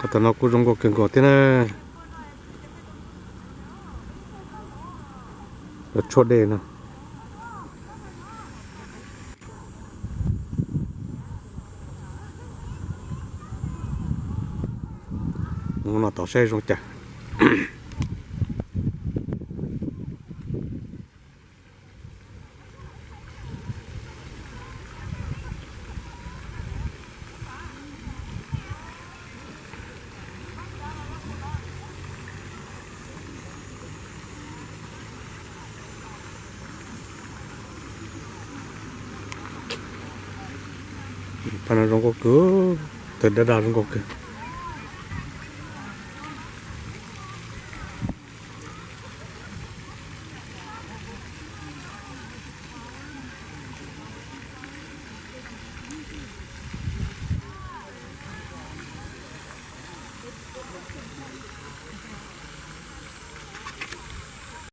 Tam no kuj zoo nkauj kawg nkaus thiab na. Cov tshuaj dej no. Mus no tom saib zoo cas. Phab no zoo nkauj kawg, tawg dab dab zoo nkauj kawg.